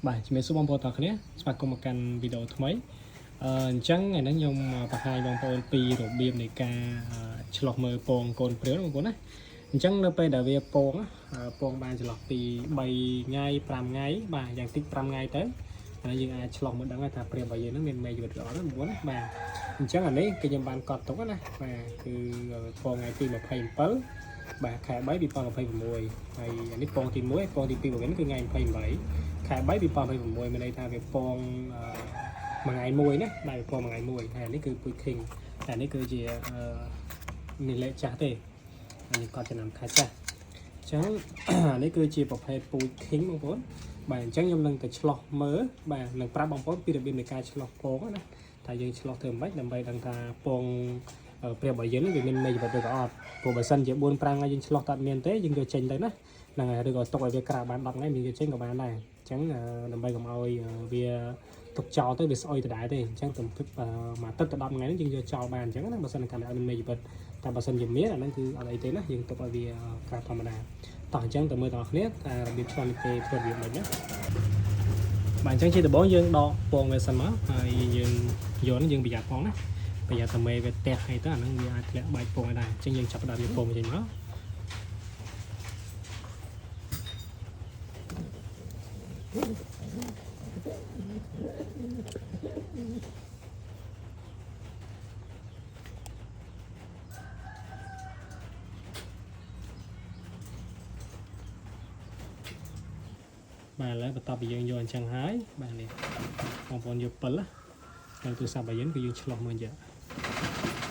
បាទជំរាបសួរបងប្អូនទាំងអស់គ្នាស្វាគមន៍មកកាន់វីដេអូថ្មីអញ្ចឹងថ្ងៃនេះខ្ញុំបង្ហាញបងប្អូនពីរបៀបនៃការឆ្លោះមើលពងកូនព្រាវបងប្អូនណាអញ្ចឹងនៅពេលដែលវាពងពងបានចន្លោះពី3ថ្ងៃ5ថ្ងៃបាទយ៉ាងតិច5ថ្ងៃទៅហើយយើងអាចឆ្លោះមើលដឹងថាព្រាវរបស់យើងនឹងមានមេជីវិតល្អណាស់បងប្អូនណាបាទអញ្ចឹងអានេះគឺខ្ញុំបានកត់ទុកណាបាទគឺពងថ្ងៃទី27បាទខែ3 2026ហើយអានេះពងទី1ពងទី2របស់វាគឺថ្ងៃ28ខែ3 2026មានន័យថាវាពងមួយថ្ងៃមួយណាបាទវាពងមួយថ្ងៃមួយហើយអានេះគឺពូជ King តែនេះគឺជានេះលេខចាស់ទេអានេះកត់ចំណាំខែចាស់អញ្ចឹងអានេះគឺជាប្រភេទពូជ King បងប្អូនបាទអញ្ចឹងខ្ញុំនឹងទៅឆ្លោះមើលបាទនឹងប្រាប់បងប្អូនពីរបៀបនៃការឆ្លោះពងណាថាយើងឆ្លោះធ្វើម៉េចដើម្បីដឹងថាពងព្រាបរបស់យើងវាមានមេជីវិតឬក៏អត់ព្រោះបើសិនជា4 5ថ្ងៃយើងឆ្លោះតែអត់មានទេយើងយកចេញទៅណាហ្នឹងហើយឬក៏ទុកឲ្យវាក្រាបបាន10ថ្ងៃមានយកចេញក៏បានដែរអញ្ចឹងដើម្បីកុំឲ្យវាទុកចោលទៅវាស្អុយដដែលទេអញ្ចឹងទំទឹកមួយអាទិត្យទៅ10ថ្ងៃហ្នឹងយើងយកចោលបានអញ្ចឹងណាបើសិនកាន់តែអត់មានមេជីវិតតែបើសិនជាមានអាហ្នឹងគឺអត់អីទេណាយើងទុកឲ្យវាក្រាបធម្មតាតោះអញ្ចឹងទៅមើលទាំងអស់គ្នាថារបៀបឆ្លងនេះគេធ្វើរបៀបម៉េចណាបាទអញ្ចឹងជាដំបូងយើងដកពងវាសិនមកហើយយើងយកហ្នឹងយើងប្រយ័ត្នផងណាប្រយ័ត្នតែមេវាទះអីទៅអាហ្នឹងវាអាចធ្លាក់បែកពងឲ្យដែរអញ្ចឹងយើងចាប់ផ្ដើមយកពងចេញមក បាទឥឡូវបន្ទាប់ពីយើងយកអញ្ចឹងហើយបាទនេះបងប្អូនយកពិលណានៅទូរស័ព្ទរបស់យើងគឺយើងឆ្លោះមើលអញ្ចឹង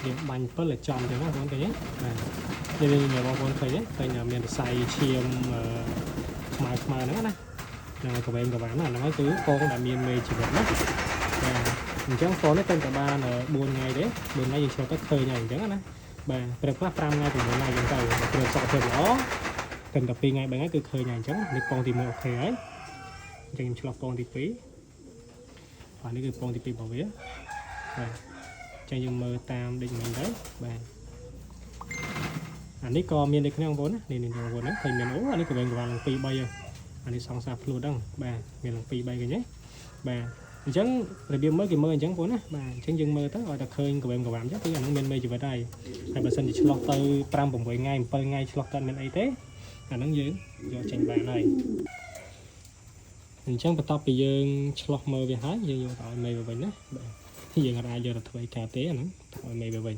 យើងបាញ់ពិលឲ្យចំអញ្ចឹងណាបងប្អូនឃើញទេបាទនេះនេះបងប្អូនឃើញទេឃើញមានសរសៃឈាមខ្មៅខ្មៅហ្នឹងណាហ្នឹងហើយកវែងកវ៉ាន់ណាហ្នឹងហើយគឺពងដែលមានមេជីវិតណាបាទអញ្ចឹងពងនេះតែបាន4ថ្ងៃទេ4ថ្ងៃយើងឆ្លោះទៅឃើញហើយអញ្ចឹងណាបាទព្រឹកខ្លះ5ថ្ងៃ6ថ្ងៃអញ្ចឹងទៅព្រឹកសុខភាពល្អតែ2ថ្ងៃ3ថ្ងៃគឺឃើញហើយអញ្ចឹងនេះពងទី1 OK ហើយ អញ្ចឹងខ្ញុំឆ្លោះពងទី2បាទនេះគឺពងទី2របស់វាបាទអញ្ចឹងយើងមើលតាមដូចមិញទៅបាទអានេះក៏មានដូចគ្នាបងប្អូនណានេះនេះបងប្អូនណាឃើញមានអូអានេះក៏វិញកវ៉ាឡើង2 3ហើយអានេះសង្សារភ្លួតហ្នឹងបាទមានឡើង2 3ឃើញទេបាទអញ្ចឹងរបៀបមើលគេមើលអញ្ចឹងបងប្អូនណាបាទអញ្ចឹងយើងមើលទៅឲ្យតែឃើញកវែងកវ៉ាំអញ្ចឹងគឺអាហ្នឹងមានមេជីវិតហើយហើយបើសិនជាឆ្លោះទៅ5 6ថ្ងៃ7ថ្ងៃឆ្លោះទៅអត់មានអីទេអាហ្នឹងយើងយកចេញបានហើយ អញ្ចឹងបន្ទាប់ពីយើងឆ្លោះមើលវាហើយយើងយកទៅឲ្យមេវាវិញណាបាទយើងអាចយកទៅធ្វើអីកើតទេអាហ្នឹងទៅឲ្យមេវាវិញ